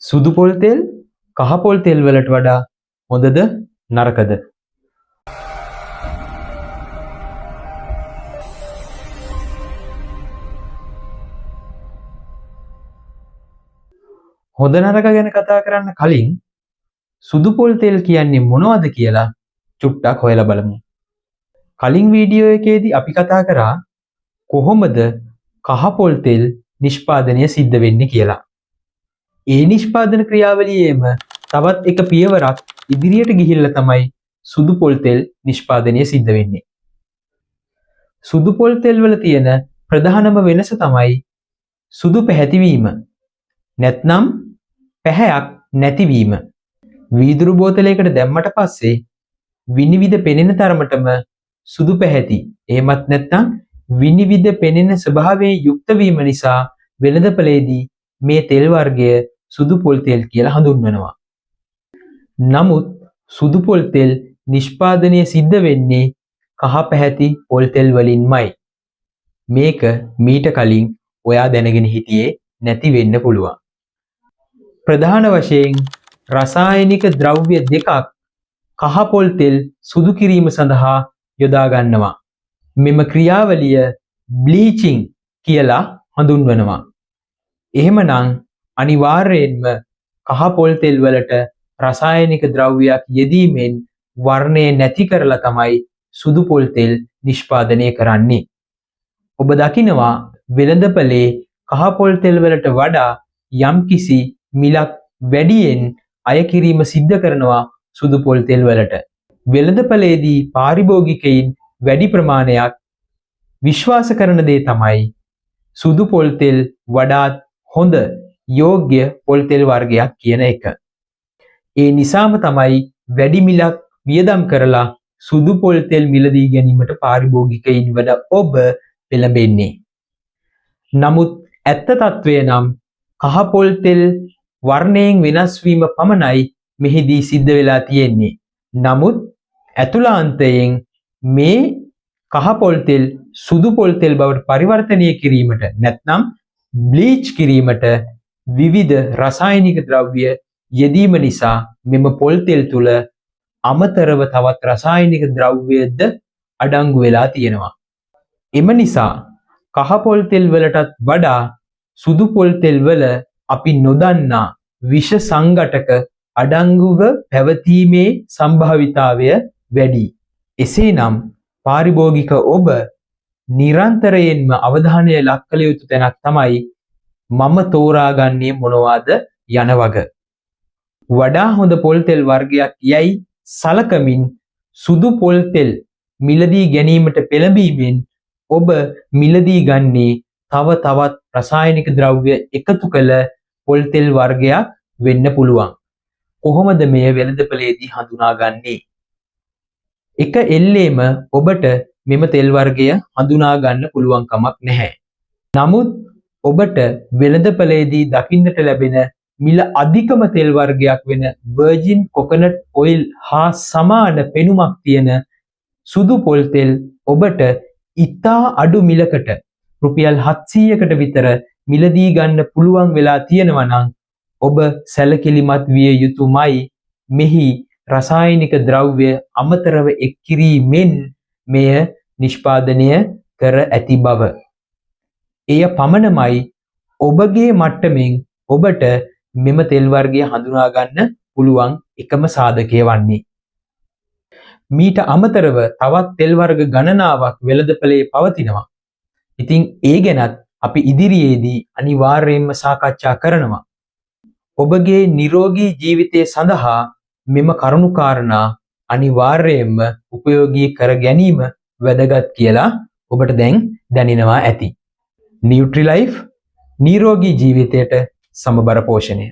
සුදු පොල් තෙල් කහ පොල් තෙල් වලට වඩා හොඳද නරකද? හොඳ නරක ගැන කතා කරන්න කලින් සුදු පොල් තෙල් කියන්නේ මොනවද කියලා චුට්ටක් හොයලා බලමු. කලින් වීඩියෝ එකේදී අපි කතා කරා කොහොමද කහ පොල් තෙල් නිෂ්පාදනය සිද්ධ වෙන්නේ කියලා. ඒ නිෂ්පාදන ක්‍රියාවලියේම තවත් එක පියවරක් ඉදිරියට ගිහිල්ලා තමයි සුදු පොල් තෙල් නිෂ්පාදනය සිද්ධ වෙන්නේ. සුදු පොල් තෙල් වල තියෙන ප්‍රධානම වෙනස තමයි සුදු පැහැතිවීම. නැත්නම් පැහැයක් නැතිවීම. වීදුරු බෝතලයකට දැම්මට පස්සේ විනිවිද පෙනෙන තරමටම සුදු පැහැති. එහෙමත් නැත්නම් විනිවිද පෙනෙන ස්වභාවයෙන් යුක්ත වීම නිසා වෙළඳපළේදී මේ තෙල් වර්ගය සුදු පොල් තෙල් කියලා හඳුන්වනවා. නමුත් සුදු පොල් තෙල් නිෂ්පාදනය සිද්ධ වෙන්නේ කහ පැහැති පොල් තෙල් වලින්මයි. මේක මීට කලින් ඔයා දැනගෙන හිටියේ නැති වෙන්න පුළුවන්. ප්‍රධාන වශයෙන් රසායනික ද්‍රව්‍ය දෙකක් කහ පොල් තෙල් සුදු කිරීම සඳහා යොදා ගන්නවා. මෙම ක්‍රියාවලිය බ්ලීචිං කියලා හඳුන්වනවා. එහෙමනම් අනිවාර්යයෙන්ම කහ පොල් තෙල් වලට රසායනික ද්‍රව්‍යයක් යෙදීමෙන් වර්ණය නැති කරලා තමයි සුදු පොල් තෙල් නිෂ්පාදනය කරන්නේ. ඔබ දකිනවා වෙළඳපළේ කහ පොල් තෙල් වලට වඩා යම්කිසි මිලක් වැඩියෙන් අය කිරීම සිද්ධ කරනවා සුදු පොල් තෙල් වලට. වෙළඳපළේදී පාරිභෝගිකයින් වැඩි ප්‍රමාණයක් විශ්වාස කරන දේ තමයි සුදු පොල් තෙල් වඩාත් හොඳ යෝග්‍ය පොල් තෙල් වර්ගයක් කියන එක. ඒ නිසාම තමයි වැඩි මිලක් වියදම් කරලා සුදු පොල් තෙල් මිලදී ගැනීමට පාරිභෝගිකයින් වන ඔබ පෙළඹෙන්නේ. නමුත් ඇත්ත තත්වය නම් කහ පොල් තෙල් වර්ණයෙන් වෙනස් වීම පමණයි මෙහිදී සිද්ධ වෙලා තියෙන්නේ. නමුත් ඇතුළාන්තයෙන් මේ කහ පොල් තෙල් සුදු පොල් තෙල් බවට පරිවර්තනය කිරීමට නැත්නම් බ්ලීච් කිරීමට විවිධ රසායනික ද්‍රව්‍ය යෙදීම නිසා මෙම පොල් තෙල් තුල අමතරව තවත් රසායනික ද්‍රව්‍යද අඩංගු වෙලා තියෙනවා. එම නිසා කහ පොල් තෙල් වලටත් වඩා සුදු පොල් තෙල් වල අපි නොදන්නා විෂ සංඝටක අඩංගුව පැවතීමේ සම්භාවිතාවය වැඩි. එසේනම් පාරිභෝගික ඔබ නිරන්තරයෙන්ම අවධානය ලක් කළ යුතු තැනක් තමයි මම තෝරාගන්නේ මොනවාද යන වග. වඩා හොඳ පොල් තෙල් වර්ගයක් යැයි සලකමින් සුදු පොල් තෙල් මිලදී ගැනීමට පෙළඹීමෙන් ඔබ මිලදී ගන්නේ තව තවත් රසායනික ද්‍රව්‍ය එකතු කළ පොල් තෙල් වර්ගයක් වෙන්න පුළුවන්. කොහොමද මෙය වෙළඳපළේදී හඳුනාගන්නේ? එක එල්ලේම ඔබට මෙම තෙල් වර්ගය හඳුනා ගන්න පුළුවන් කමක් නැහැ. නමුත් ඔබට වෙළඳපළේදී දකින්නට ලැබෙන මිල අධිකම තෙල් වර්ගයක් වෙන වර්ජින් කොකනට් ඔයිල් හා සමාන පෙනුමක් තියෙන සුදු පොල් තෙල් ඔබට ඉතා අඩු මිලකට රුපියල් 700කට විතර මිලදී ගන්න පුළුවන් වෙලා තියෙනවා නම් ඔබ සැලකිලිමත් විය යුතුමයි. මෙහි රසායනික ද්‍රව්‍ය අමතරව එක් කිරීමෙන් මෙය නිෂ්පාදනය කර ඇති බව. එය පමණමයි ඔබගේ මට්ටමින් ඔබට මෙම තෙල් වර්ගය හඳුනා ගන්න පුළුවන් එකම සාධකය වන්නේ. මීට අමතරව තවත් තෙල් වර්ග ගණනාවක් වෙළඳපළේ පවතිනවා. ඉතින් ඒ ගැනත් අපි ඉදිරියේදී අනිවාර්යයෙන්ම සාකච්ඡා කරනවා. ඔබගේ නිරෝගී ජීවිතය සඳහා මෙම කරුණු කාරණා අනිවාර්යයෙන්ම උපයෝගී කර ගැනීම වැදගත් කියලා ඔබට දැන් දැනෙනවා ඇති. නියුට්‍රිලයිෆ් නිරෝගී ජීවිතයට සමබර පෝෂණය.